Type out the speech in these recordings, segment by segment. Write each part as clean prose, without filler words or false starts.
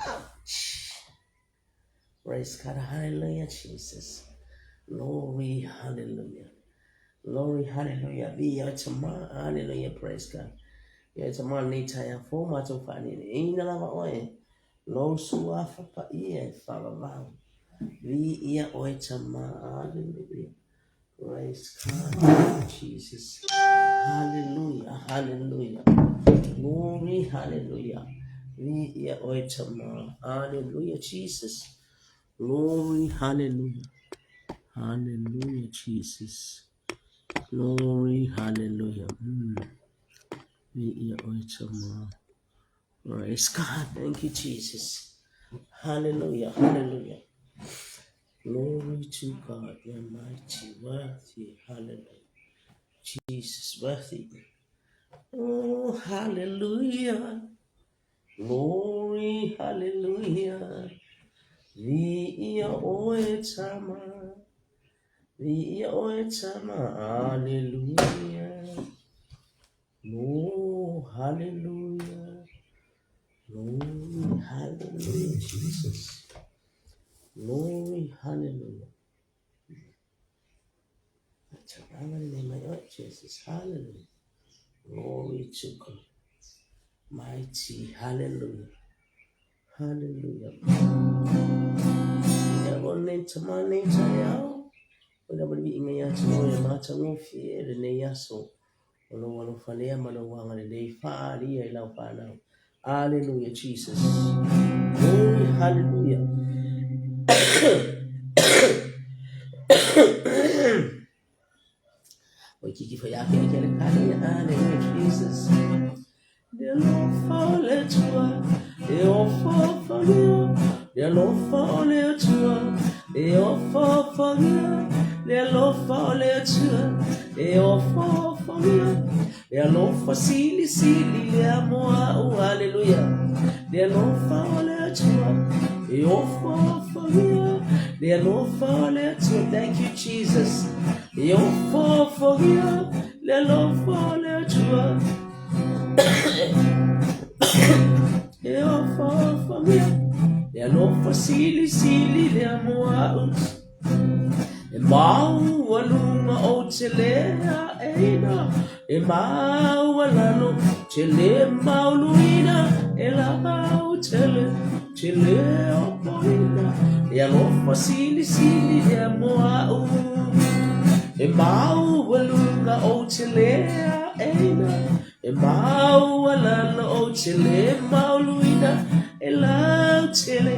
Ouch. Praise God. Hallelujah, Jesus. Glory, hallelujah. Glory, hallelujah. Viia oe Tama. Hallelujah, praise God. Ia e Tama lenei taeao fou matou faaneneina lava oe. Lou suafa paia e faavavau. Viia oe Tama. Hallelujah. Praise God, Jesus. Hallelujah, hallelujah. Glory, hallelujah. Viia oe Tama. Hallelujah, Jesus. Glory, hallelujah. Hallelujah, Jesus. Glory, hallelujah. Viia oe Tama. Praise God. Thank you, Jesus. Hallelujah, hallelujah. Glory to God, the Almighty, worthy, hallelujah. Jesus, worthy. Oh, hallelujah. Glory, hallelujah. Viia oe Tama. Viia oe Tama. Hallelujah. Oh, hallelujah. Glory, hallelujah, Jesus. Glory, hallelujah. Jesus. Hallelujah. Glory to God. Mighty, hallelujah. Hallelujah. Ia o nei tama nei taeao. O lava le viiga ia te oe e matagofie lenei aso. O lou alofa lea ma lou agalelei faaalia i lau fanau. Hallelujah, Jesus. Glory, hallelujah. O kiki fai ake ake le kale. Hallelujah, Jesus. Le alofa o le Atua e ofaofagia. Le alofa o le Atua e ofaofagia. Le alofa o le Atua e ofaofagia. Le alofa silisili lea mo a'u. Haleluia. Le alofa o le Atua e ofaofagia. Le alofa o le Atua. Thank you, Jesus. E ofaofagia. Le alofa o le Atua e ofaofagia. Le alofa silisili lea mo a'u. E maualuga ou te le aʻeina, e maualalo te le mauluina, e lautele te le opoina. Le alofa silisili lea mo a'u. E maualuga ou te le aʻeina, e maualalo ou te le mauluina, e lautele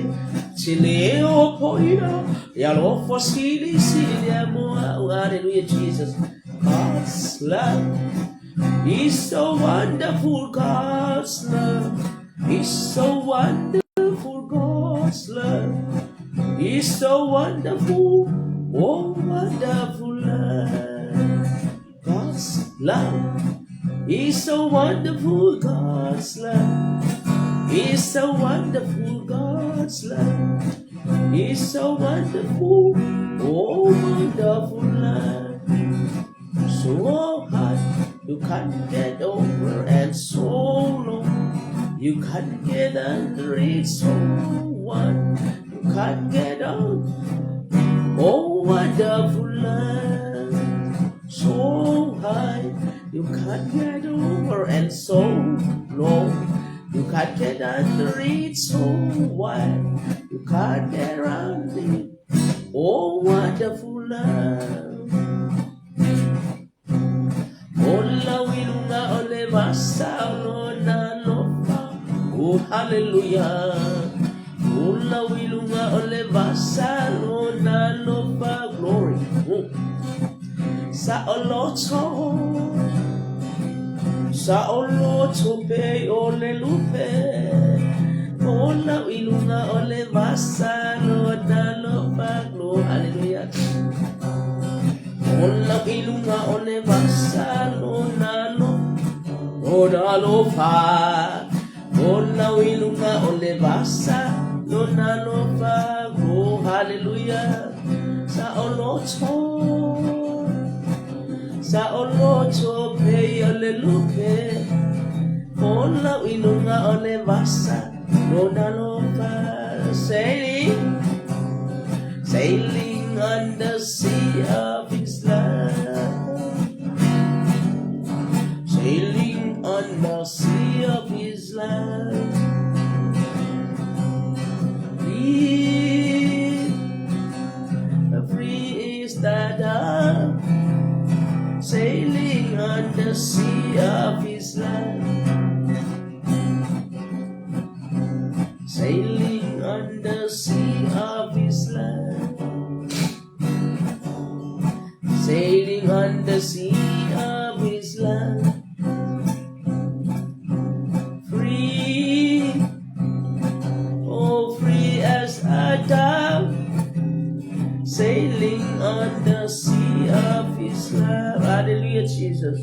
te le opoina. Le alofa silisili lea mo a'u. Hallelujah, Jesus. God's love is so wonderful. God's love is so wonderful. God's love is so wonderful. Oh, wonderful love. God's love is so wonderful. God's love is so wonderful. God's love is so wonderful. Oh, wonderful love. So high you can't get over, and so low you can't get under it. So wide you can't get out. Oh, wonderful love. So high you can't get over, and so low you can't get under it. So wide you can't get around it. Oh, wonderful love. O lau i luga o le vasa o lona alofa. Oh, hallelujah. O lau i luga o le vasa o lona alofa. Glory. Oh. Saʻoloto, saʻoloto pei o le lupe. O lau i luga o le vasa o lona alofa. Glory. Hallelujah. O lau i luga o le vasa lona lo lona alofa. O lau i luga o le vasa lona alofa. Oh, hallelujah. Saʻoloto, saʻoloto pei o le lupe. O Ola i luga o le vasa lona alofa. Sailing, sailing on the sea of his love. Sailing on the sea of his love. Free, free is the dove. Sailing on the sea of his love. Sailing on the sea of his love. Sailing on the sea of his love. Free, oh free as a dove. Sailing on the sea of his love. Hallelujah, Jesus.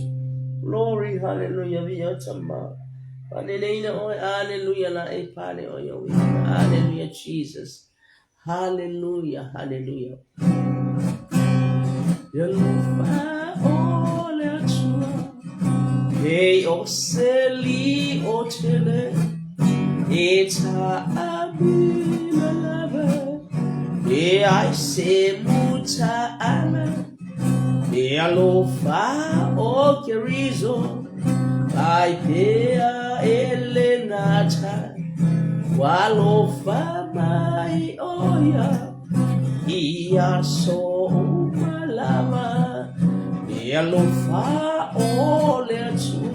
Glory, hallelujah. Hallelujah, la e pale o yo. Hallelujah, Jesus. Hallelujah, hallelujah. Alofa o le Atua. He o seli o tele. E ta amila lava. E ai se muta ala. E alofa o kerizo. Ai pea ele nata. Walofa mai oia. Ia so umalama. E alofa o le Atua.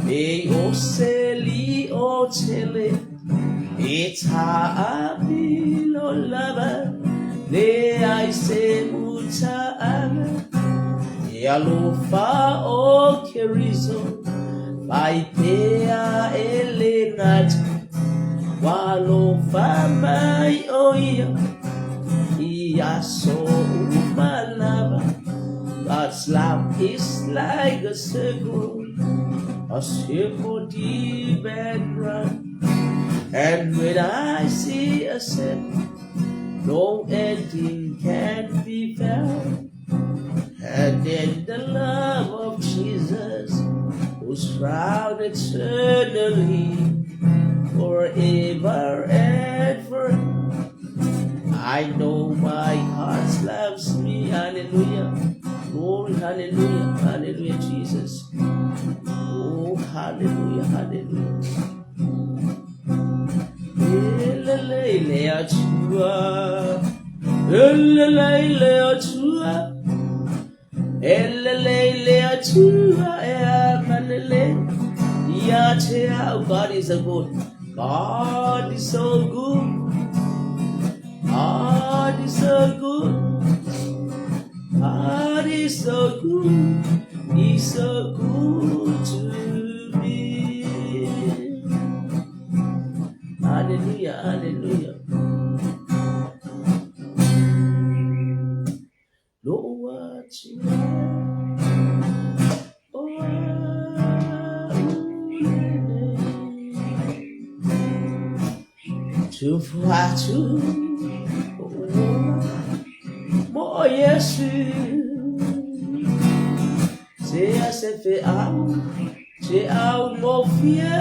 E o seli o tele. E ta apilo lava. Le ai se muta ala. E alofa o kerizo. Vai pea ele nata. Walofa mai oia. Ia so umalava. God's love is like a circle deep and round. And when I see a circle, no ending can be found. And in the love of Jesus, who's crowned eternally, forever and forever. I know my heart loves me. Hallelujah. Glory, hallelujah, hallelujah, Jesus. Oh, hallelujah, hallelujah. Elele atua. Elele atua. Elele atua. Manele. Oh, God is a good. God is so good. God is so good. God is so good. He's so good to me. Hallelujah, hallelujah. Lord, you are. Oh, to fatu. Mo Yesu. Se a se fe au. Se au mo fie.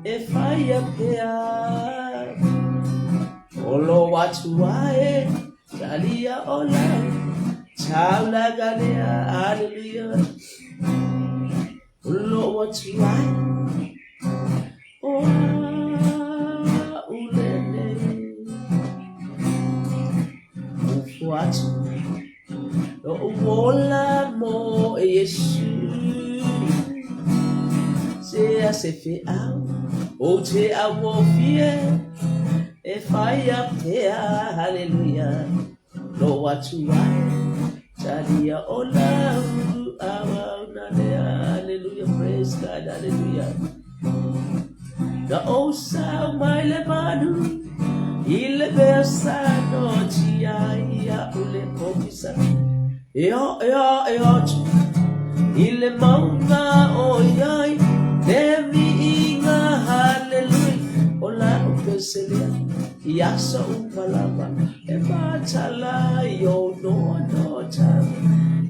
E fai a pea. Olo watu ae. Talia ola. Taula galea. Hallelujah. Olo watu ae. Oh, ulele. Ufuatu. Ola mo Yesu. Se a se fe au. O te au o fie. E fai a pea. Hallelujah. Lo atu ai. Talia ola. Awa unalea. Hallelujah. Praise God. Hallelujah. The osa mai le manu. Ile besa no tia ia ule pokisa. Eo eo eo ile maunga o iai. Le viiga hallelujah. Ola upeselea. Ia so umalama. E matala yo no no ta.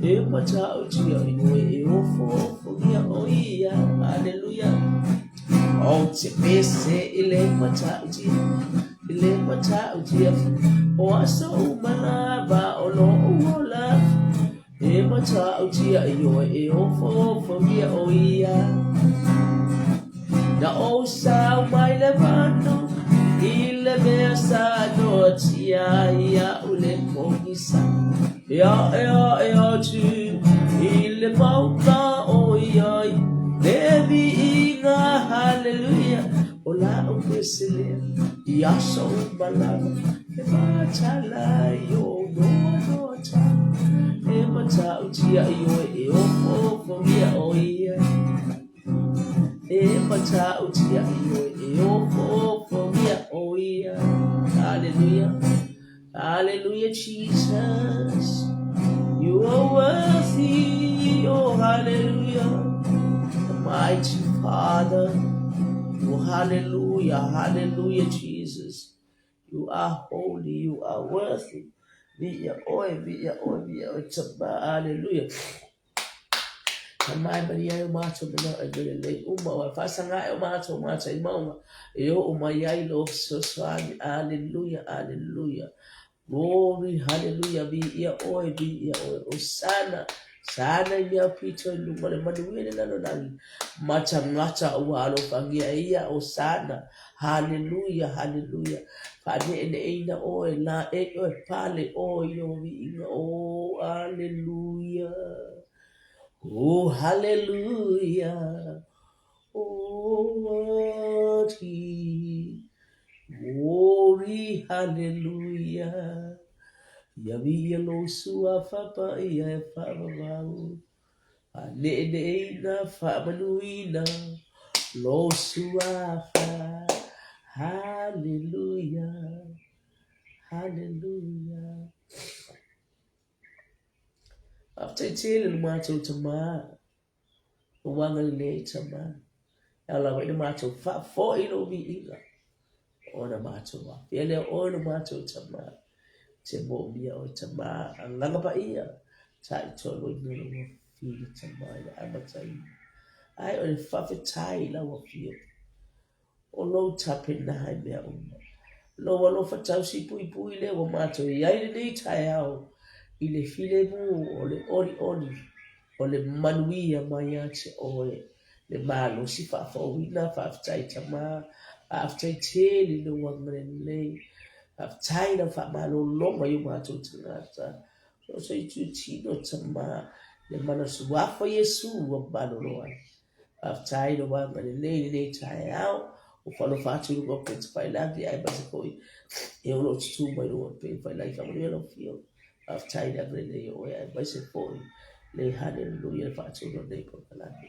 E mata utia iwe e ofo ofo ia o ia. Hallelujah. Ou te pese i le matautia, i le matautia, o aso uma lava o lou ola, e matautia i oe e ofoofogia o ia. Na ou sau mai le manu i le mea sa noatia ai au le pogisa. E ae ae atu i le mauga o i ai le viiga, haleluia, o la'u pese lea i aso uma lava e matala i ou noanoata, e matautia i oe e ofoofogia o ia. E matautia i oe e ofoofogia o ia. Hallelujah. Hallelujah, Jesus. You are worthy, oh hallelujah. The mighty Father. Oh hallelujah, hallelujah, Jesus. You are holy, you are worthy. Viia oe, viia oe, viia oe, tama, hallelujah. Tamai maria ai o mātou manao e mele lei uma o e whaasangae o mātou mātou i maunga e o mai ai lo fesoasoani. Hallelujah, hallelujah. Glory, hallelujah, viia oe, viia oe, Osana, sana i mea pito i lunga le manuia le lalolagi, matagata ua alofagia e ia, Osana, hallelujah, hallelujah, faaneeneeina oe, la e oe, pale oe i lou viiga, oh, hallelujah, oh, hallelujah, oh, worthy, Glory, hallelujah. Ia viia lou suafa paia e faavavau. Faaneeneeina, faamanuina lou suafa. Hallelujah, hallelujah. Faafetai tele lo matou Tama, lou agalelei Tama. E ao lava i le matou faafoi lou viiga, ona matou afea lea o oe lo matou Tama. Te moomia oe Tama, Agaga Paia, taitoloina lou afio Tama i le amataina. Ae o le faafetai i lau afioga. O lou tapenaga i mea uma. Lou alofa tausi puipui lea ua matou i ai lenei taeao i le filemu o le olioli o le manuia mai ia te oe le malosi faafouina. Faafetai Tama, faafetai tele i lou agalelei, faafetai i lau faamalologa i o matou tagata. So se itu tino Tama, le mana suafa Iesu ua malolo ai. Faafetai i lou agalelei i lenei taeao, ua faalofa atu i luga o upega tafailagi aemaise foi e o lo o tutū mai luga o upega tafailagi. Faamanuia lau Afioga. Faafetai i le agalelei o oe aemaise foi le haleluia le faatonu o lenei polokalame.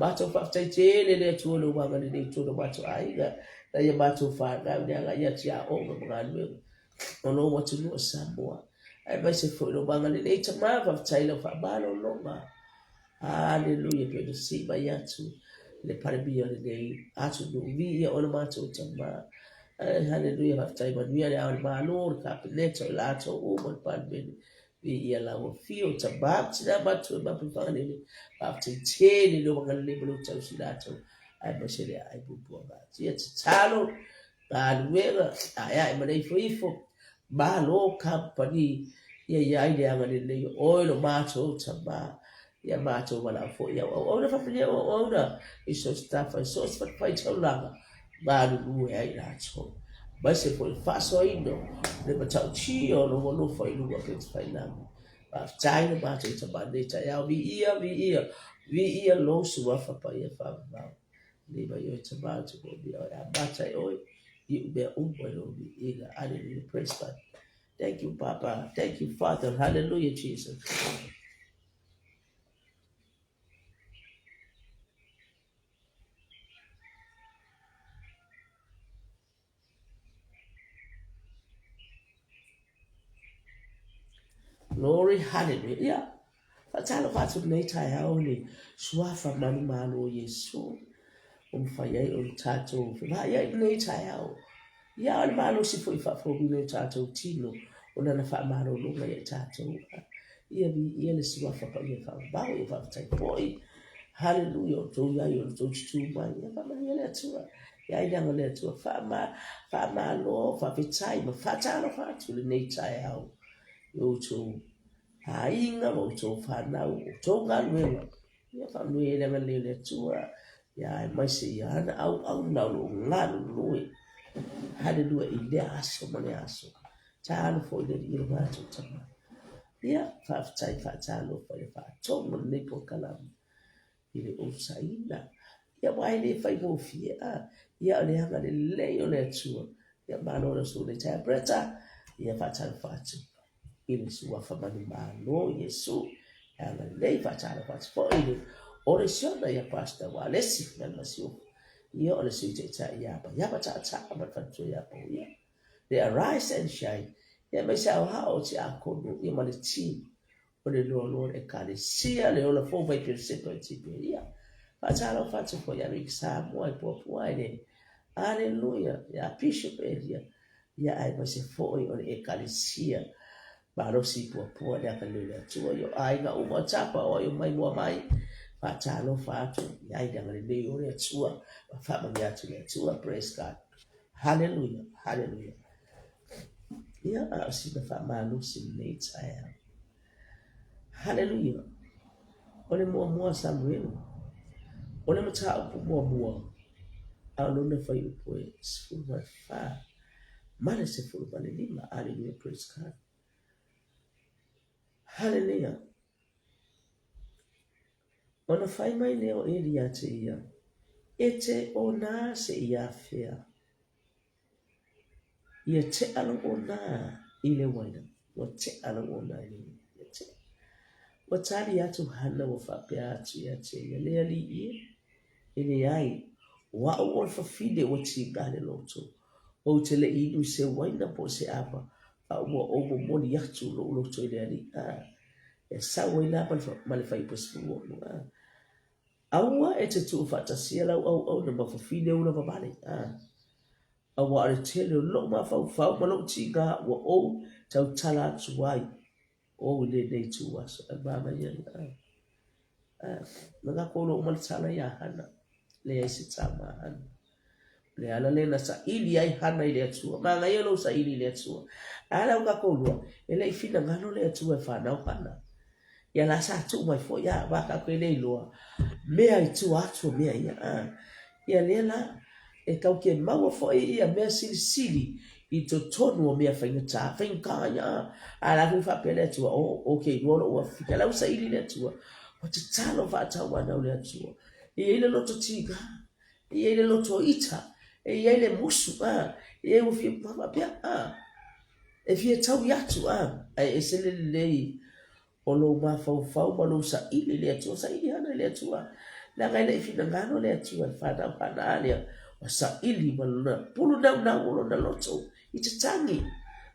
Matou faafetai tele le Atua i lou agalelei i totonu o matou aiga, na ia matou fanau i le agai atu i aoga ma galuega o lou atunuu o Samoa. Aemaise foi lou agalelei Tama, faafetai i lau faamalologa. Aleluia, pei ona sii mai atu le Palemia o lenei atunuu, viia oe lo matou Tama. Haleluia, faafetai manuia le ao o le Malo, le Kapeneta, o i latou uma le Palemene. Viia lau afio, Tama ma Tina matua ma Fagalele. Faafetai tele i lou agalelei ma lou tausi i latou, aemaise le aai puapuaga. Tia tatalo, galuega, aeae ma le ifoifo, Malo kamupani ia i ai le agalelei o oe lo matou Tama, ia matou valaau foi i au auauna faamanuia au auauna i so o se tafa i so o se fatafaitaulaga galulue ai latou, aemaise foi le faasoaina o le matautia o lou alofa i luga o Fetafailagi. Faafetai lo matou Tama i lenei taeao, viia, viia, viia lou suafa paia faavavau. Nei mai oe Tama ou te moomia oe amata e oe i u mea uma i lou viiga. Hallelujah. Praise God. Thank you, Papa. Thank you, Father. Hallelujah, Jesus. Glory, hallelujah. Ia, faatalofa atu lenei taeao i le suafa manumalo o Iesu ua mafai ai ona tatou fevaai i lenei taeao. Ia, o le malosi foi faafouina o tatou tino o lana faamalologa ia i tatou. Ia viia le suafa paia faavavau, ia faafetai foi. Haleluia, o tou i ai, o le tou tutū mai. Ia faamanuia le Atua. Ia ai le aga o le Atua. Faama, faamalo, faafetai ma faatalofa atu lenei taeao i outou aiga ma outou fanau, outou galuega. Ia faamanuia i le agalelei o le Atua, ia aemaise i ana auauna o lo o galulue. Haleluia i lea aso ma lea aso. Talofa foi i le Alii o lo matou Tama. Ia, faafetai faatalofa i le faatonu o lenei polokalame i le onosaiina. Ia, aua e le faigofie, a. Ia, o le agalelei o le Atua. Ia, malo lau Susuga i le Interpreter. Ia, faatalofa atu i le Suafa manumalo o Iesu. E agalelei faatalofa atu foi i le Olesiona ia Pastor Ualesi ma le Masiofo. Ia, o le Sui Taitai ia Paiapa Taataa ma le Faletua ia Pouia. Le Arise and Shine, ia aemaise aoao o Tiakono, ia ma le team o le loaloa o le Ekalesia le Ola Fou mai Peresepa i Tiperia. Faatalofa atu foi ia Rick Samoa e puapua i le Aleluia ia Bishop Elia, ia aemaise foi o le Ekalesia malosi i puapua le agalelei o le Atua i o aiga uma o Tapa o ai o mai mua mai. Faatalofa atu i ai le agalelei o le Atua ma faamanuia atu le Atua. Praise God. Haleluia, haleluia. Ia, a o sina faamalosi lenei taeao. Haleluia. O le muamua a Samuelu, o le mataupu muamua, a o lona fuaiupu e 14 ma le 15. Haleluia, praise God. Haleluia. Ona fai mai lea o Eli ia te ia, E te onā se i afea? Ia tea lou onā i le uaina. Ua tea lou onā i le uaina. Ia tea. Ua tali atu Hana ua faapea atu ia te ia, Le alii e, e leai, o a'u o le fafine ua tiga le loto. Ou te le i inu i se uaina po o se ava, a ua ou momoli atu lou loto i le Alii. A, e sau ai la ma le fuaiupu 16. A, aua e te tuufaatasia lau auauna ma fafine ulavavale. A, auā o le tele o lou mafaufau ma lou tiga ua ou tautala atu ai ou i lenei ituaso. Ai manaia ia. A, a, na kākou iloa uma le tala iā Hana. Leai se tama a Hana. O le ala lea na saili ai Hana i le Atua. Manaia lou saili i le Atua. A la ua kākou iloa, e le i finagalo le Atua e fanau Hana. Ia la sa tuu mai foi a, aua kākou e le iloa mea i tua atu o mea ia. A, ia lea la, e kau ke maua foi ia mea silisili i totonu o mea faigata, faigata ia. A, a la foi faapea le Atua, o, ou ke iloa lou afika. La ua saili le Atua, ua tatalo faatauanau le Atua. E i ai le loto tiga, E i ai le loto ita, e i ai le musu, a, e i ai ua fia faapea, a, e fia taui atu, a, ae ese le lelei o lou mafaufau ma lou saili i le Atua, saili hana i le Atua, leaga e le i finagalo le Atua e fanau hana a lea, ua saili ma lona pulu naunau o lona loto i te tagi,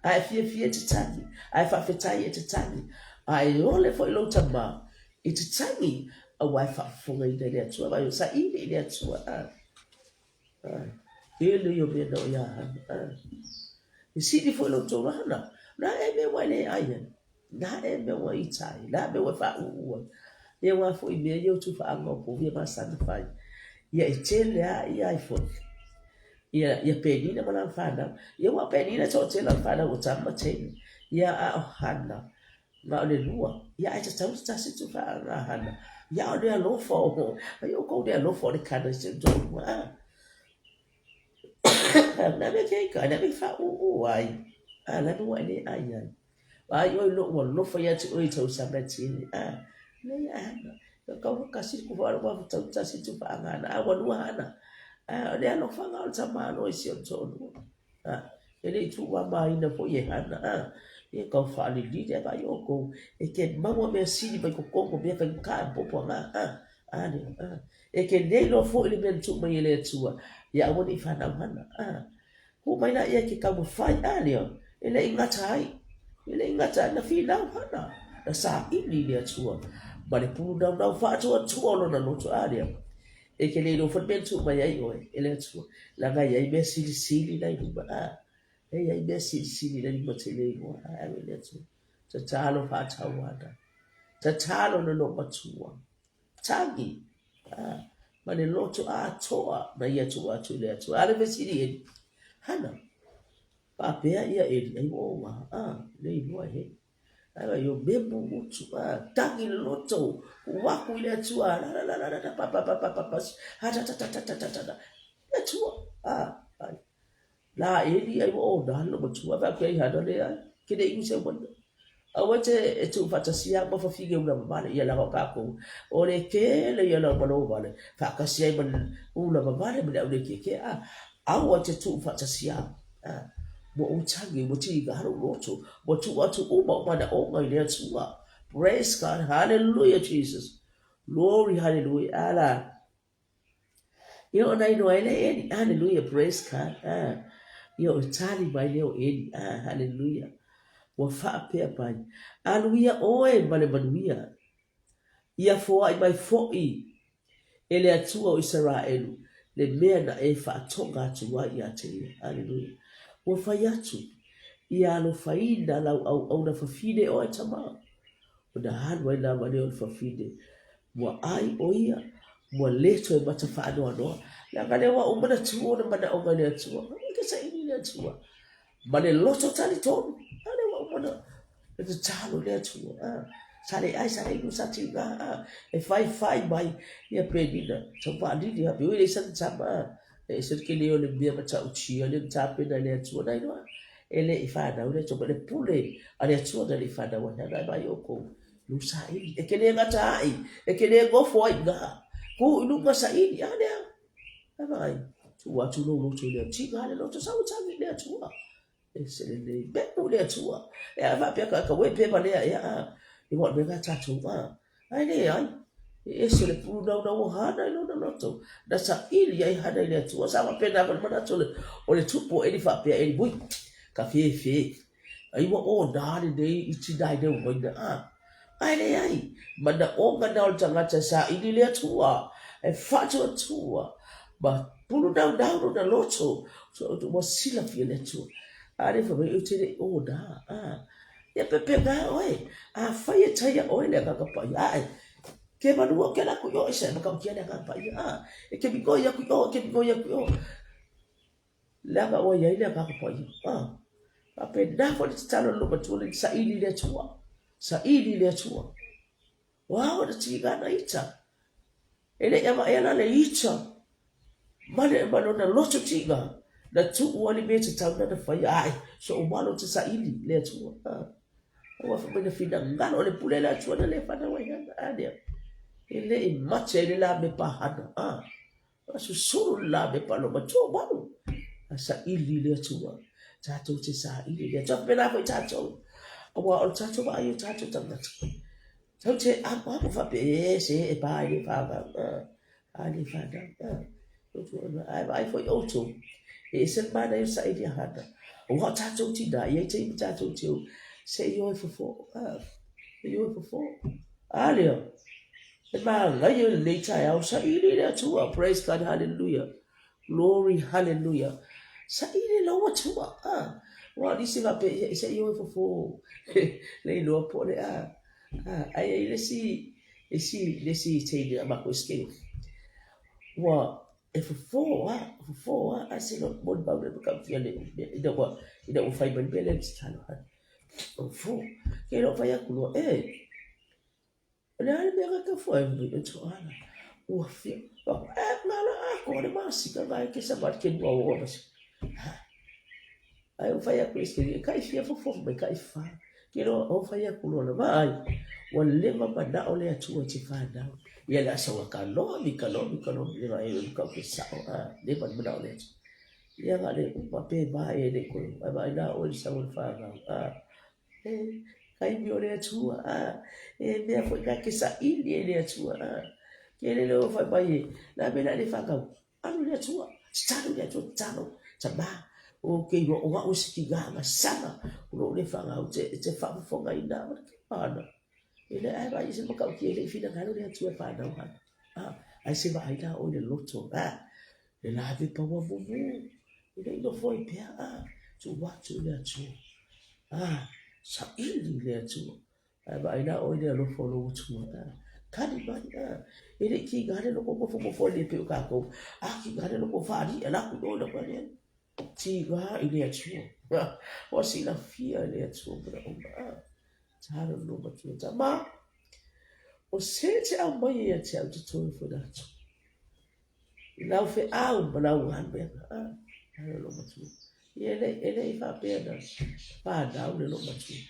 a e fiafia e te tagi, a e faafetai e te tagi, a e ole foi lou tama i te tagi, aua e faafofogaina e le Atua, vai o saili i le Atua, a. A, tele ia o mea na o ia hana, a. E sili foi lou tou hana, na e mea ua e le ai ai, na e mea ua ita ai, na mea ua e faauu ai. Ia aua foi mea ia o tufaaga o povi e masani fai. Ia e tele a ia ai foi. Ia, ia Penina ma lana fanau. Ia ua Penina toatele lana fanau o tama ma teine. Ia a o Hana, Na o le lua, ia ae tatau le tasi tu whaangahana. Ia o le alofa o, ai o kou le alofa o le kana i se tolu, a. Na me ke ka, na me wha u u ai. A, na me wa le ai ai. Ai oi lo ua lofa ia te oi tau sanga tini, a. Le ia hana. Ka kau kasi ku wha wa tau tasi tu whaangahana. A, ua lua hana. A, o le alofa nga o le tamalo i si o tolu. A, e le i tuumamaina foi e Hana, a, e kau faalilili a vai oukou, e ke maua mea sili mai totonu o mea faigata e popo aga, a, a lea, a, e ke le iloa foi le mea na tuu mai e le Atua, ia aua ne i fanau Hana, a, huu mai laia e ke taumafai, a lea, e le i gata ai, e le i gata ai, na finau Hana, na saili i le Atua, ma le pulu naunau faatuatua o lona loto, a lea. E ke le iloa foi le mea na tuu mai ai oe e le Atua, leaga e i ai mea silisili la i luma, a, e i ai mea silisili la i luma te le iloa, a ave i le Atua. Tatalo faatauana, tatalo le loomatua, tagi. Ma le loto atoa na ia tuu atu i le Atua. A le fesili Eli, Hana, faapea ia Eli, ai ua oga, le iloa e he. Ai vai o memu utu, tagi le loto, tuu aku i le Atua, la la la la la pa pa pa pa pa pa, ha ta ta ta ta ta ta ta, le Atua, ai. La Eli ai ua ona lo matua, faapea i Hana, leai, ke le iu se uana. Aua e te e tuufaatasia au ma fafine ula vavale, ia laga o tatou, o le tele ia o le aumalo vale, faatasi ai ma le ula vavale ma le aulekeke, a, aua e te tuufaatasia au, a, ua ou tagi, ua tiga lou loto, ua tuu atu uma ou manaoga i le Atua. Praise God, hallelujah Jesus, glory, hallelujah, a la. Ia ona inoa ai lea Eli, hallelujah, praise God, ah. Ia o tali mai lea o Eli, ah, hallelujah. Ua faapea mai, alu ia oe ma le manuia, ia foai mai foʻi e le Atua o Isaraelu le mea na e faatoga atu ai ia te ia. Hallelujah. Ua fai atu, ia alofaina lau auauna fafine oe tama. Ona alu ai lava lea o le fafine, ua ʻai ʻo ia, ua lē toe mata faanoanoa, leaga lea ua uma ona tuu ona manaʻoga i le Atua, aua e ke saili i le Atua, ma le loto talitonu, a lea ua uma ona tatalo i le Atua, a, sa le ʻai, sa le inu, sa tiga, a, e faifai mai ia Penina, tauvaalili lava, ui leai sana tama, a, e ese le tele o le mea matautia lea na tapena e le Atua, na iloa, e le i fanau le Atua, ma le pule a le Atua na le i fanau ai, hana e vaai ʻoukou, lou saili, e te le gata ai, e te le nofo ai i ina, kū i luga saili, a lea, a vaai, tuu atu lou loto i le Atua, tiga le loto, sau e tagi i le Atua, e se lelei, mepu i le Atua, e a faapea ka ka uē pe valea ea, a, i wa mea tatou, a, ae leai, e ese le pulunaunau o Hana i lona loto, na saili ai Hana i le Atua, sa faapena foi le manatu o le, o le tupu o Eli faapea, Eli, ui, ka fefe, Ai ua ona lenei i tina i le uaina, a. Ae leai, manaoga na o le tagata e saili le Atua, e faatuatua ma pulunaunau lona loto, ua silafia le Atua. A lea fai mai, ou te le i ona, a. Ia pepega oe, afai e taia oe le Agaga Paia, ae, ke malua ke ala aku i o, e sa e matautia le Agaga Paia, a. E ke migoi aku i o, e ke migoi aku i o. Leaga ua i ai le Agaga Paia. A, faapena foi le tatalo a le loomatua lenei, saili i le Atua, saili i le Atua. Ua ao ona tiga na ita. E le i avaea la le ita ma le, ma lona loto tiga, na tuu ai le mea tatau na na faia, ae, sou alo te saili le Atua. A, aua fai mai na finagalo o le pule a le Atua na le fanau ai hana. A lea, e le i mate ai le lamepa Hana. A, A susulu le lamepa lo matua walu. A saili le Atua. Tatou te saili le Atua. Pēlā foi tatou. Aua o le tatou vaai o tatou tagata. Tau te amuamu faapea, e se e pā i le whānau. A le whānau. Ae vaai foi outou. E ese le manaia o saili a Hana. Aua o tatou tinā, e i ai taimi tatou te o, se i o e fofo. Se i o e fofo. A lea. E mānaia lenei taeao, saili i le Atua, praise God, hallelujah, glory, hallelujah. Saili i lou Atua, ah. Aua o nisi faapea, ia, se i o e fofo, le iloa po o le a. Ah, ae i ai le isi, isi, le isi teine a matou i Skeo, ua, e fofo lava, fofo lava, ae se loa molimau le matautia le, ina ua, ina ua fai mai le mea lea, tatalo, fofo. Ke loa fai atu loa, e, O le a le mea ka tau ai e toala? Ua fia, e nga la atoa le masika nga e ke sa mat ke lua o mas. Ai o fai aku e e kai fia fofo mai kai fa. Ke lo o fai aku lo na vaai. Ua leva manao le Atua i te whanau. Ia le asa ua ka loa mi ka loa mi ka loa mi e ka ke sao a leva manao le Atua. Ia nga le uma pe va e le koe. Ai vai la o le sa o le whanau. A E taimi o le Atua, a, e mea foi na ke saili e le Atua, a. Ke lele o fai mai e, na me na le whakau, alu le Atua, tatalo i le Atua, tatalo, tamā, o ke iwa o au se ki ngā nga sana, o lo le whakau, te, te whakafofoga i nā, ma ke whana. E le ai vai se makau ki e le i whina le Atua e whanau hana. A, ai se vaai la o le loto, a, le lawe paua mumu, e le i nofo ai pea, a, tuu atu i le Atua. A, saili i le Atua. Ae vaai la oe i le alofa o lou Atua, a. Kali mai, a. E le i kiga le loko nofonofo ai le pei o tatou, a kiga le loko faali'i ala atu i o i lau ale. Tiga i le Atua. Ua silafia e le Atua manaoga, a. Talo le loomatua tama. O se te aumai ia te au te toe foina atu. I lau feau ma lau galuega, a. Talo le loomatua. Ia e le, e le i faapea na whanau le loomatua.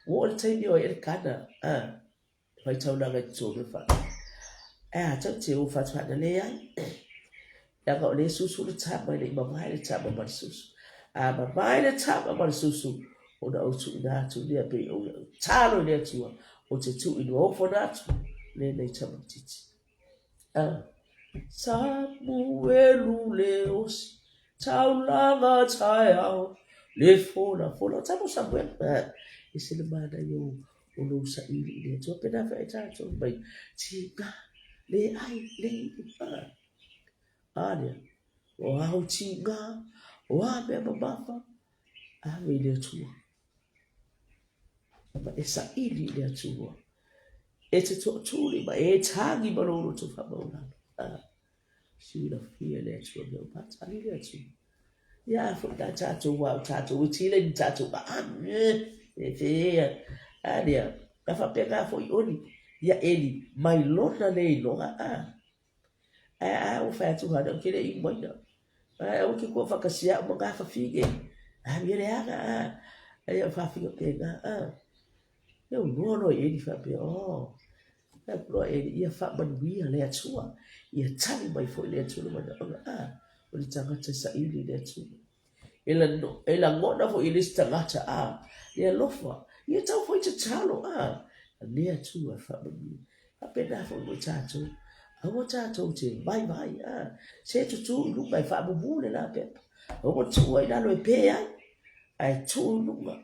Ua oo le taimi o ai Elikana, a. Faitaulaga i totonu e wha. E a tau te o whatuhana leai. Leaga o le susu le tama e le i mamae le tama ma le susu. A mamae le tama ma le susu, ona ou tuuina atu lea pei o lau tatalo i le Atua, ou te tuuina ofo atu lenei tamaitiiti. A. Samuelu le osi, taulaga taeao, le fola, fola o tama o Samuelu. A. E se le manaia o o lou saili i le Atua, pena whae tātou mai, tīnga, le ai, le inu, a. A lea, o au tīnga, o a mea mamafa, ave i le Atua. Ma e saili i le Atua. E te toatuli ma e tāgi ma lou loto faamaualalo. A, silafia le Atua mea o patali le Atua. Ia a foi tā tātou wā o tātou e tila ni tātou a a e whea. A lea, ka whapea ngā foi oli, ia Eli, mai lona le iloa a. Ae a ua whai atu hana o kere i maina. Ae au ke kua whakasia o mga whawhine. A mea le anga a. Ae au whawhinga pēnā a. Ia u noa loa i Eli whapea, oh. Ia loa Eli, ia whaamanuia le Atua. Ia tali mai foi le Atua le manaoga a. O le tagata saili le Atua. E, la, e lagona foi i le isi tagata a. Le alofa. Ia tau foi tatalo a. Le Atua e whaamanuia. Faapena foi mo i tatou. Aua tatou te vaivai a. Se tutū i luga e faamumu le lapepa. Aua tuua i lalo e pē ai. Ae tuu i luga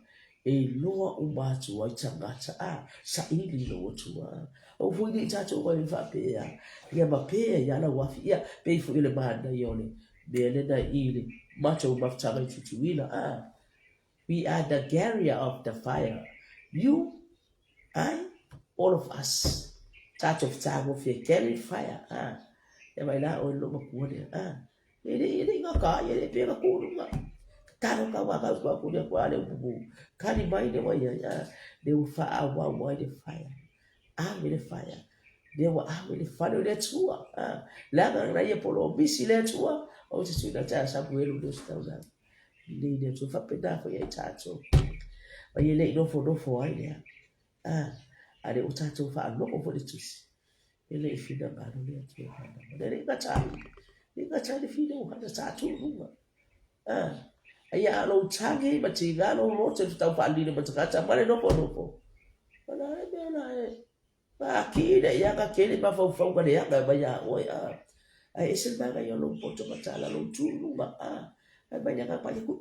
e iloa uma atu ai tagata a saili i lou Atua. Aua foi nei tatou vaivai faapea ia ma pē ai lava lau afi. Ia, pei foi o le manaia o le mea lena i le matou mafutaga i Tutuila a. We are the carrier of the fire. You, I, all of us. Tatou fetagofie, carry fire. A, e mai la oe lo makua lea. A, e le, e le ngaka ai, e le pega kūlunga. Talo ka wā kau kua kuri aku ale upupu. Kali mai le wai ai, a, le ua whaawau ai le fire. Ave le fire. Le ua ave le fale o le Atua. A, leaga na ia polo misi le Atua, o te tuina tā Samuelu le ositaulaga. Lelei le Atua, faapena foi ai tatou. Ma ia le i nofonofo ai lea. A, a le o tatou faalogo foi le tusi. E le i finagalo le Atua hana. Le le gata ai. Le gata ai le fina o hana sa tūnunga. A, ai a lou tage ma tiga lou loto le tau whaalile ma tagata ma le nofonofo. Wala e mea la e. Pākī nei ia ka kele mafaufauga leaga e mai iā oe a. Ae ese le manaia o lou poto matala lou tu i luga a. Fai mai le agaga paia ku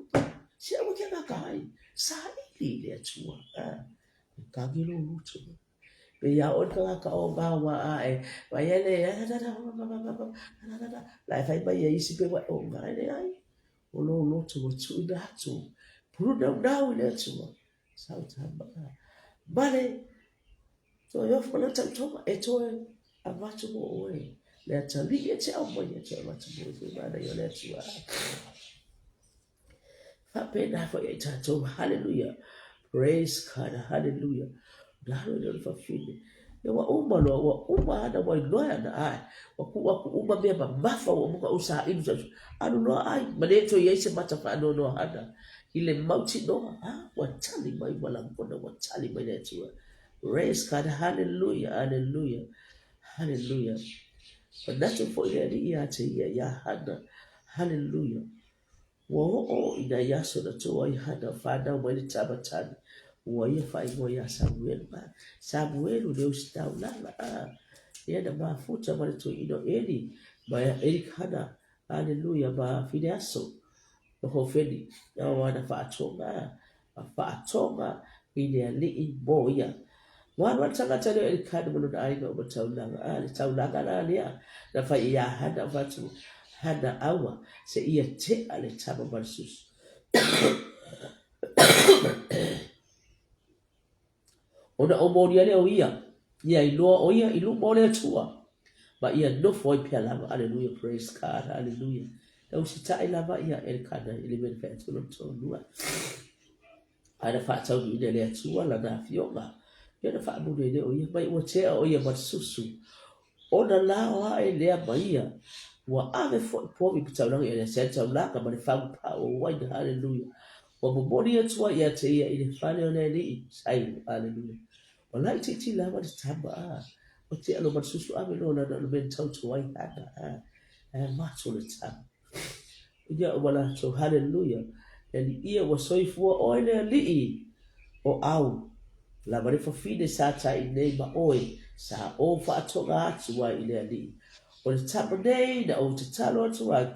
se aua ke agaga ai saili i le Atua a. E kagi lou loto. Pe iā oe le tagata o ngā wā a e mai ai le la e fai mai e isi pe wai o ngā e leai. O lou loto ua tuuina atu. Pulu naunau i le Atua. Sau tama a. Male Toe ofu ma lana tautoga e toe avatu mo oe. Le atalii e te aumai e toe avatu mo oe. Koe manaia o le Atua. Faapena foi ai tatou. Hallelujah. Praise God. Hallelujah. Lalo i le fafine. Ia ua uma loa, ua uma ana ua iloa ana ai. Ua tuu atu uma mea mamafa ua uma ona ou saili sa alu loa ai ma le toe i ai se mata faanoanoa hana i le mautinoa. Ah, ua tali mai ua lagona ua tali mai le Atua. Praise God, hallelujah, hallelujah, hallelujah. Manatu foi le Alii ia te ia iā Hana, hallelujah. Ua oo i nai aso na tō ai Hana whānau mai le tama tane, ua ia whaingoa iā Samuelu. Ah, Samuelu le usitaulaga, ah, ia na mafuta ma le toeaina o Eli, ma Elikana, hallelujah, ma Fineaso, o Hofeni, o ana faatoga, a faatoga i le alii mo ia. Ua alu a le tagata lea o Elikana ma lona aiga uma taulaga, a le taulaga la lea na fai iā Hana o fatu Hana aua se ia tea le tama ma le susu. Ona omolia lea o ia. Ia iloa ʻo ia i luma o le Atua, ma ia nofo ai pea lava. Aleluia, praise God, aleluia. Na usitaʻi lava ia Elekana i le mea na fai atu lona toalua. Ae na faataunuuina e le Atua lana afioga, ia na faamuli ai lea o ia, mai ua tea ʻo ia ma le susu. Ona lao aʻe lea ma ia, ua ave foi povi ma taulaga i le taulaga ma le fagu pao o uaina. Haleluia. Ua momoli atu ai ia te ia i le fale o le alii, Sailo. Haleluia. Ua laitiiti lava le tama, a ua tea loa ma le susu ave loa lana o le mea na tauto ai hana, a ae mato le tama. Ia ua latou, haleluia, le alii ia ua soifua oe le alii o au lava le fafine sa tai nei ma oe sa ou faatoga atu ai i le alii. O le tama nei na ou tatalo atu ai,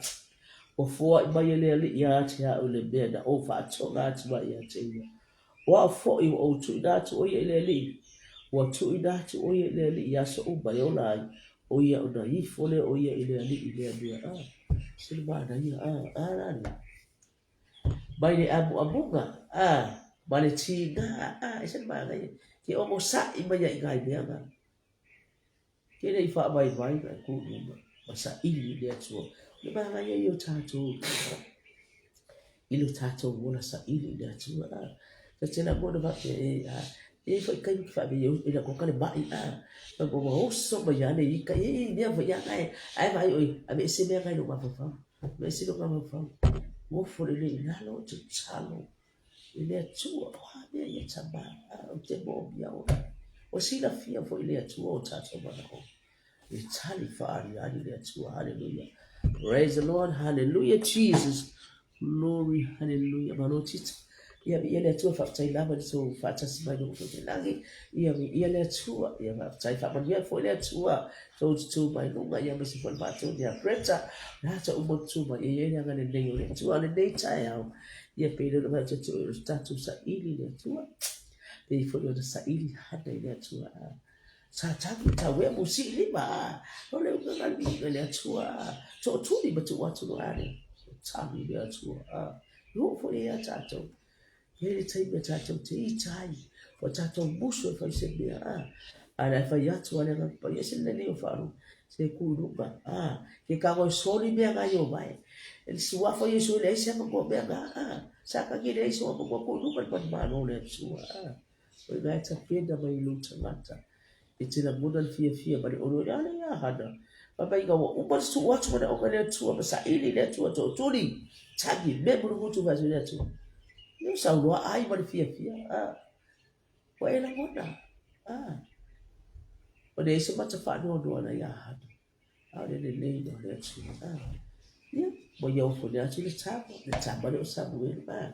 ua foai mai e le alii ia te au le mea na ou faatoga atu ai ia te ia. O au foi ua ou tuuina atu ʻo ia i le Alii, ua tuuina atu ʻo ia i le Alii i aso uma e ola ai, ʻo ia ona ifo lea ʻo ia i le Alii i lea mea. A, se le manaia, a, a la lea. Mai le amuamuga, a, ma le tiga, a, e se le manaia, ke ogosaʻi mai ai i mea na. Ke le i faavaivai na e kū luma, ma saʻili i le Atua. O le manaia ia o tātou i lo tātou ola saʻili i le Atua. A, ta te lagona faapea e, a, e foi kai ki whabe eu ina ko kale mai a ma mo mo so ma ya le i ka e mea foi ya kai ai vai oi a me se mea kai lo ma fa me se lo ma fa wo fo le le ina lo te chalo i le Atua o a mea ia tama a o te mo mia o o silafia foi le Atua o tātou manaʻo E tali whaariari le Atua. Hallelujah. Praise the Lord. Hallelujah. Jesus. Glory. Hallelujah. Malo tita. Ia mi ia le Atua whaafetai lava le tō whaatasi mai no te langi. Ia mi ia le Atua. Ia whaafetai whaamanuia foi le Atua. Tō tutū mai lunga ia me se foi mātou ni a Bretta. Nā ta umo tutū mai ia ia ngane nei o le Atua. Le nei tae au. Ia pēle o le tātou o tātou sa ili le Atua. Pei foi o na sa ili hana i le Atua. Sa tagu tau e mo si lima a o le unga nga li le Atua a to tuli ma tu atu no ale o tagu le Atua a yo fo e a tatou e le taimi a tatou te ita ai o tatou musu e fai se mea a a le fai atu ale nga pa se le leo faru se ku luka a ke ka go soli mea nga yo vai el suafo Yesu le se mo mea nga a sa ka ki le so mo ko luka pa ma no le Atua a O i mea tapena mai i lou tagata, e te lagona le fiafia ma le ʻoliʻoli, ʻAʻole ia hana. Fai mai ina ua uma le tuu atu manaʻoga i le Atua ma saili i le Atua tootuli, tagi, me mulugutu fai atu i le Atua. Ia saunoa ai ma le fiafia, a. Ua e lagona, a. O le se mata faanoanoa na ia hana. ʻAʻole lelei no le Atua, a. Ia, ua ia ofo le atu le tama, le tama le o Samuelu, a.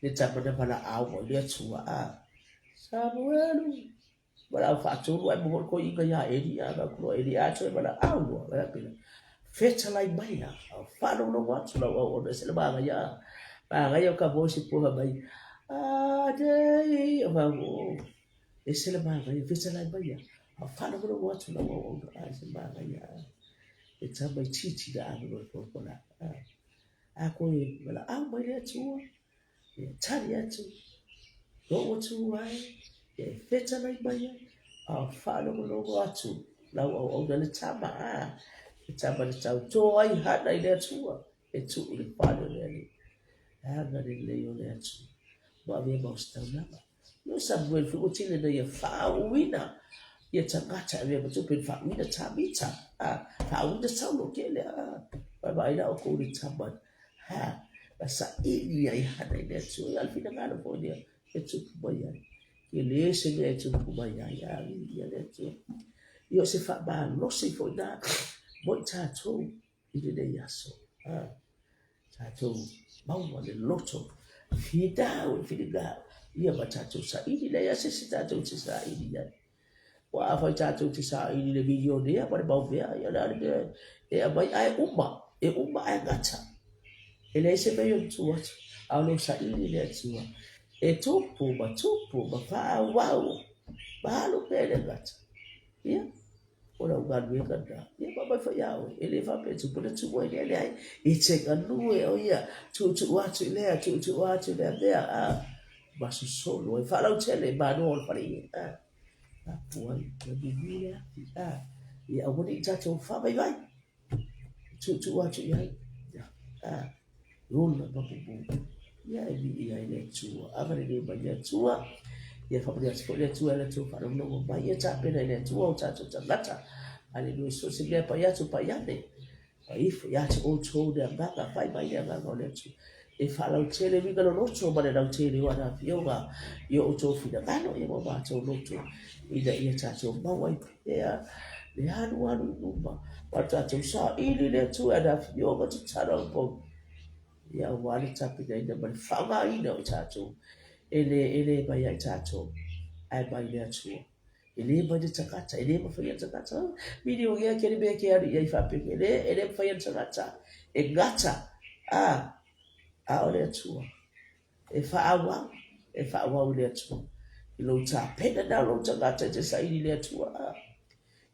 Le tama na valaau ai le Atua, a. Samuelu, valaau faatolu ae moho ko inga iā Eli, a ka kulo Eli a toe valaau loa, wala pela. Fetalai mai la, a whalongolongo atu lau au ona, se le maga ia, maga ia o ka voice poha mai, a dei, o ka e se le maga ia, fetalai mai ia, a whalongolongo atu lau au ona, a se maga ia, e tama i titi na ave loa i polopola, a. A koe valaau mai le Atua, ia tali atu, lou atu ai, ia e fetalai mai ai, a faalogologo atu lau auauna le tama, a le tama na tautō ai hana i le Atua, e tuu i le fale o le Alii. Le agalelei o le Atua, ua avea ma ositaulaga. No Samuel foi ua tele na ia faauuina ia tagata e avea ma tupe faauuina Tavita, a faauuina Saulo kele, a vaai vaai la oukou le tama ha na saili ai hana i le Atua. Ia o le finagalo foi lea e tupu mai ai. Ke le se mea e tupu mai ai, a viia le Atua. Ia o se faamalosi foi na mo i tatou i lenei aso. A tatou maua le loto finau e finagalo ia ma tatou saili leai a se isi tatou te saili ai. Ua afai tatou te saili le milionea ma le mau mea, ia o le a le mea e aumai ae uma, e uma ae gata. E leai se mea i ona tu atu, a o lou saili le Atua e tupu ma tupu ma faaauau ma alu pea i le gata. Ia, o lau galuega lena. Ia ma mai foi ia oe, e le faapea e tupu na tuu ai lea, leai, e te galue o ia, tuutuu atu i lea, tuutuu atu i lea mea, a, ma sosolo ai, faalautele, malo o le fale ia, a. Tapuai, ua mumu le afi, a, ia aua ne i tatou faavaivai, tuutuu atu i ai, a, e ola ma mumu. Ia e viia ai le Atua, agalelei mai le Atua, ia faamanuia atu foi le Atua i la outou faalogologo mai, ia tapena i le Atua o tatou tagata. Aleluia, so o se mea pai atu pai ane, Pai ifo ia te outou le agaga, fai mai le agaga o le Atua, e faalautele uiga loloto ma le lautele o ana afioga i o outou finagalo ia ma o matou loto, ina ia tatou maua ai pea le alualu i luma ma le tatou saili i le Atua i ana afioga tatalo aupouli, ia aua le tapenaina ma le faaaogaina o tatou e le e le mai ia i tatou, ae mai le Atua. E le mai le tagata, e le mafai e le tagata. Milionea kele mea e ke alu i ai faapeke, e le, e le mafai e le tagata. E gata, a, a o le Atua. E faaauau, e faaauau i le Atua. I lou tapena na o lou tagata e te saili i le Atua. A.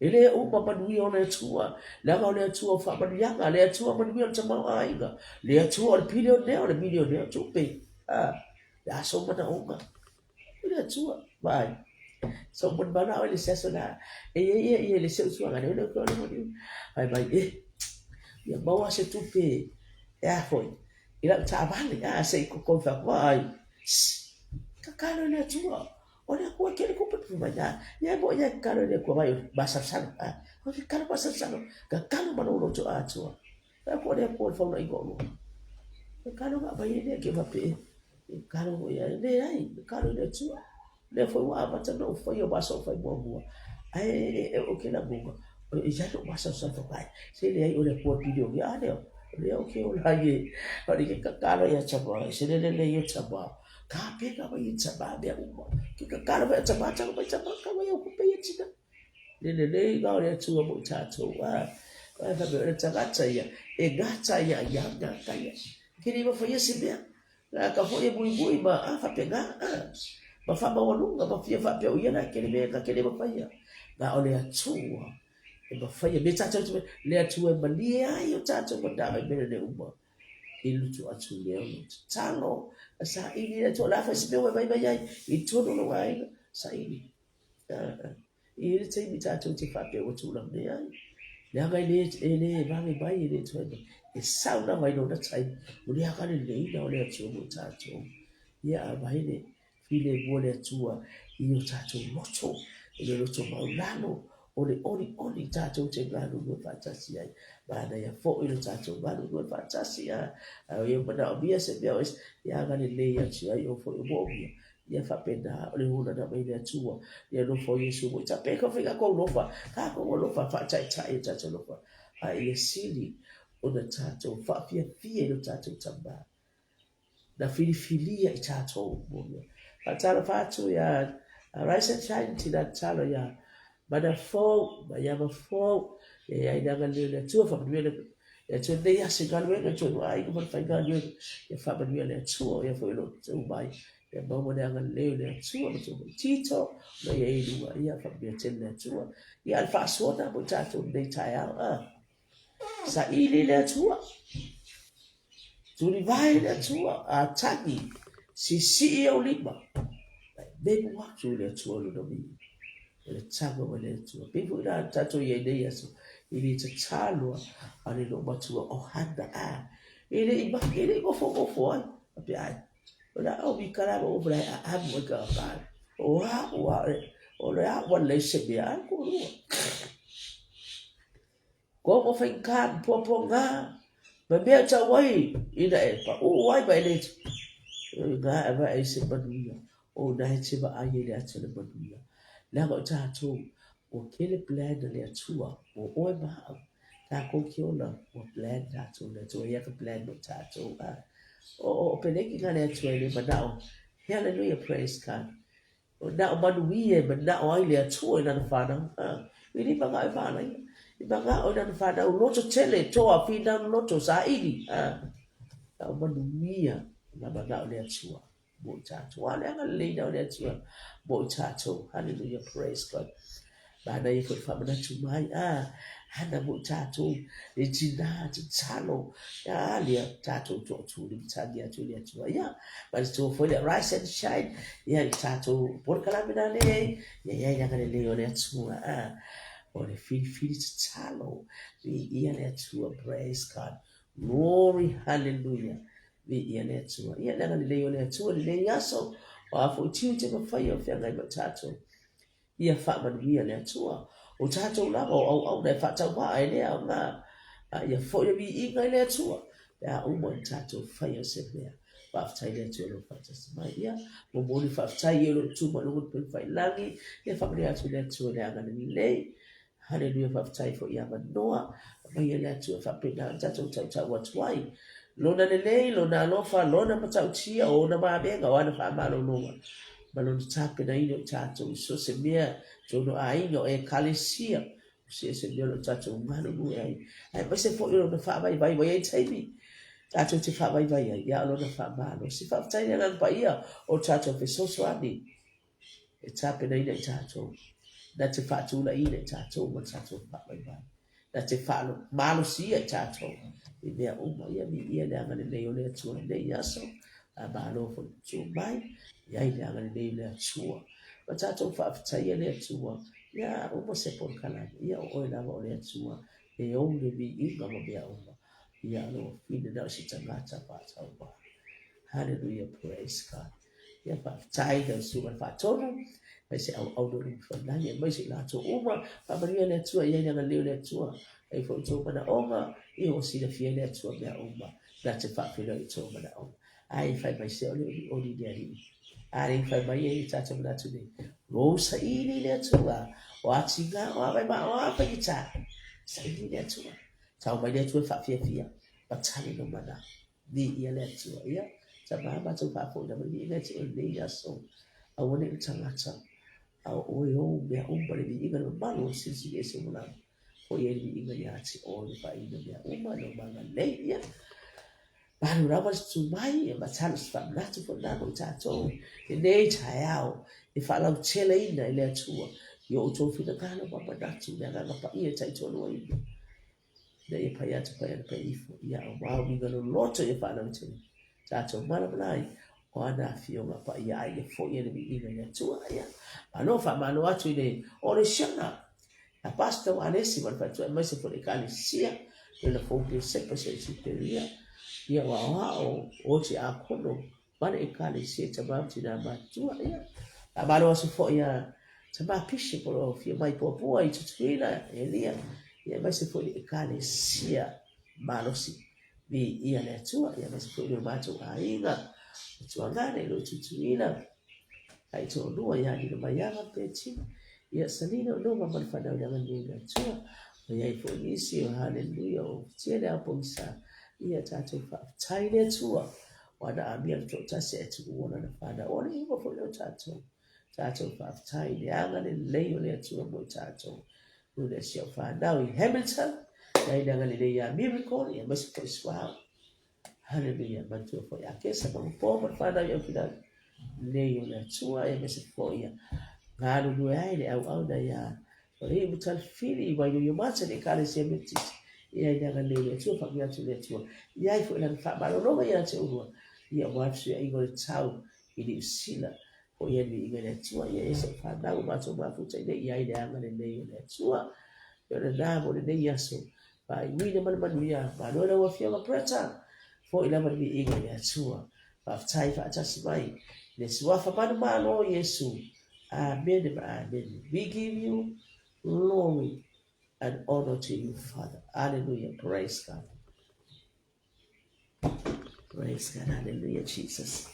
E le uma manuia o le Atua, leaga o le Atua o faamanuiaga, le Atua manuia o le tamaoaiga, le Atua o le pilionea o le milionea o tupe. A, le a sou manaoga. I le Atua, vaai. So mo manao i le se aso la, e ia ia ia le se usuaga le le le le Ai mai e, ia maua se tupe e a foi, i lau taavale, a se i koko fa vaai. Tatalo i le Atua. O le Atua e kele tupe fai mai a, ia mo ia tatalo i le Atua vai masalosalo. A, o le tatalo masalosalo, tatalo ma lou loto atoa. Fai atu o le Atua o le faulaiga o lua. E kalo ka mai e ke fape e. E kalo mo ia e leai, e kalo i le Atua. Lea foi ua amata ona ou faia o maso ou fai muamua. Ae e o ke lagona, e iai lou masalosalo faapea, se leai o le Atua e pilionia a lea. O lea ou te ola ai e, o le ke tatalo ia tama, se le lelei e tama. Ka pena mai e tama mea uma. Ke tatalo mai a tama, talo mai tama, ka mai au kupe ia tina. Le lelei la o le Atua mo i tatou, a, ae fai mai o le tagata ia, e gata ia ia gata ia. Ke le mafai se mea. Na ka foi e muimui ma a faapena, a, ma faamaualuga ma fia faapea o ia la ke le mea ka ke le mafai ia. Na o le Atua e mafai me tatou le Atua e malie ai o tatou manao i mea le uma. I lutu atu lea o lou tatalo, a saili le Atua, o le a foi se mea ua e vaivai ai i totonu o lou aiga, saili. E i ai le taimi tatou te faapea ua tulaga nei ai, leaga e le, e le vave mai, e le toe mai. E sau lava i lona taimi, o le agalelei lena o le Atua mo tatou. Ia aumai le filemu o le Atua i o tatou loto, i le loto maualalo, o le olioli tatou te galulue faatasi ai. Manaia foi lo tatou galulue faatasi, a ia manaomia se mea o ese, ia agalelei atu ai o foi o moomia. Ia faapena o le holana mai le Atua, le alofa o Iesu mo i tatou. Pei ka fai tatou alofa, tatou alofa faataitai o tatou alofa, a ia sili ona tatou faafiafia i lo tatou Tama na filifilia i tatou mo mea. Faatalofa atu ia Rise and Shine, tina tatalo ia Mana fou, ma Iava fou, ia iai le agalelei o le Atua, faamanuia le le Atua lenei aso i galuega i tonu aiga ma le faigaluega, ia faamanuia le Atua, ia foi o lo o tou mai, ia maua le agalelei o le Atua ma tou mai Tito, ma ia i luga, ia faamanuia tele le Atua. Ia a le faasoa na mo i tatou lenei taeao, a. Saili le Atua, tulivae le Atua, a tagi, sisii ou lima, memu atu i le Atua o lona viiga. O le tago mai le Atua. Pei foi la tatou i ai nei aso, i le tatalo a le loo matua o Hana, a, e le i make, e le i nofonofo ai, faapea ai, o le a o mi kala ma o le a amu ai ka ka. O a ua o le a ua le se mea a ko lua. Komo faigata ma puapuaga, ma mea e tau ai ina e paʻū ai ma e le Ina e vaai ai se manuia, o ina e te vaai ai le ata o le manuia. Leaga o tatou, ua tele plan a le Atua mo oe ma au. Tatou te ola, ua plan tatou le Atua, ia ka plan mo tatou. A, o, o peleki na le Atua e le manao. Hallelujah, praise God. Manao manuia e manao ai le Atua i lana fanau. E le manao e manaia. E manao i lana fanau loto tele, toa, finau loto, saili. Manao manuia na manao le Atua mo i tatou. A o le agalelei na o le Atua mo i tatou. Hallelujah, praise God. Manaia foi le faamanatu mai. Hana mo i tatou le tina tatalo a lea tatou toatuli matagi atu i le Atua. Ia, ma le tua foi le Rise and Shine, ia i tatou polokalame na lea, ia i ai le agalelei o le Atua. A, o le filifili tatalo, viia le Atua, praise God, glory, hallelujah, viia le Atua. Ia, le agalelei o le Atua i lenei aso, o a foi tiute ma faia o feagai ma tatou. Ia faamanuia le Atua. O tatou lava o auauna e faatauvaa e le aoga, a ia foi le viiga i le Atua pe a uma ona tatou faia se mea. Faafetai le Atua i lou faatasi mai. Ia momoli faafetai i lou tuma i luga o le Pulufaiilagi. Ia faamanuia atu le Atua i le agalelei. Haleluia, faafetai foi i avanoa aumai e le Atua e faapena ona tatou tautau atu ai. Lona lelei, Lona alofa, Lona matautia, o Ona vavega, o Ana faamalologa, ma Lona tapenaina o i tatou i so o se mea, totonu o aiga, o Ekalesia, o se se mea o lo o tatou galulue ai, aemaise foi o Lona faavaivai ua i ai taimi tatou te faavaivai ai, a o Lona faamalosi. Faafetai i le Agaga Paia o tatou fesoasoani e tapenaina i tatou, na te faatulaiina i tatou ma tatou faavaivai, na te faamalosia i tatou i mea uma. Ia viia le agalelei o le Atua i lenei aso, a malo foi le tu mai, i ai le agalelei o le Atua. Ma tatou faafetaia le Atua, ia uma se polokalame, ia o oe lava o le Atua e ou le viiga ma mea uma. Ia lou finagalo o se tagata faatauvaa. Hallelujah, praise God. Ia faafetai i lau Susuga i le Faatonu, aemaise auauna o le Utufanagi, aemaise i latou uma, faamanuia le Atua, i ai le agalelei o le Atua, ai foi outou manaoga, ia ua silafia e le Atua mea uma, na te faafeiloai i outou manaoga. Ai fai mai se o le olioli le Alii. A le fai mai ai tatou manatu nei, lou saili le Atua, o a tiga, o a vaivaa, o a faigata, saili le Atua. Tau mai le Atua e faafiafia, ma tali lou manao. Viia le Atua. Ia, tama matou faafoi lava i viiga te oe lenei aso. Aua ne i le tagata, a o oe ou mea uma le viiga le mamalu o le Silisili Ese o lava. Foi ai le viiga ia te oe le faaina mea uma no magalei. Ia, malu lava le tutu mai, ia matalo se faamanatu foi lena mo i tatou. Lenei taeao e faalauteleina e le Atua i o outou finagalo ma manatu le Agaga Paia e taitoaluaina. Ina ia pai atu pai ana pai ifo, ia o mau uiga loloto ia faalautele. Tatou malamala ai, o ana afioga paia ai ia foi e le viiga i le Atua. Ia, malo faamalo atu i le Olesiana, a Pastor Alesi ma le faletua aemaise foi le Ekalesia, le la fou Pesepa se Siperia, ia o aoao o tiakono ma le Ekalesia tama ma tina matutua. Ia, faamalo atu foi ia tama Bishop o lo o fia mai puapua i Tutuila, Elia, ia aemaise foi le Ekalesia malosi. Viia le Atua, ia aemaise foi le matou aiga, o Tuagane i lo Tutuila, ai toalua ia Lina Maiava Peti, ia Salina o Nova ma le fanau le agalelei le Atua. O i ai foi nisi o haleluia o tele a pogisa, ia tatou faafetai le Atua. O ana amia le toatasi ae tuua lana fanau. O le iuga foi lea o tatou. Tatou faafetai i le agalelei o le Atua mo i tatou. Nui le si au fanau i Hamilton, ia i le agalelei ia Miracle, ia aemaise foi Suao. Haleluia, manatua foi a Kesa ma Upo ma le fanau i Aukilani. Lelei o le Atua, ia aemaise foi ia galulue ai le auauna ia Olei mo Talafili i Wainuiomata i le Ekalesia Metotisi. Ia i le agalelei o le Atua, faamanuia atu le Atua. Ia ai foi lana faamalologa ia te oulua, ia aua le fesuiaiga o le tau i Niu Sila. Foi ai le viiga i le Atua, ia e sau fanau o matou mafuta i nei, ia ai le agalelei o le Atua. Ia o lena mo lenei aso, faaiuina ma le manuia, malo lau Afioga Bretta, foi lava le viiga i le Atua. Faafetai faatasi mai i le suafa manumalo o Iesu. Amene ma amene. We give you glory and honor to you, Father. Hallelujah. Praise God. Praise God. Hallelujah, Jesus.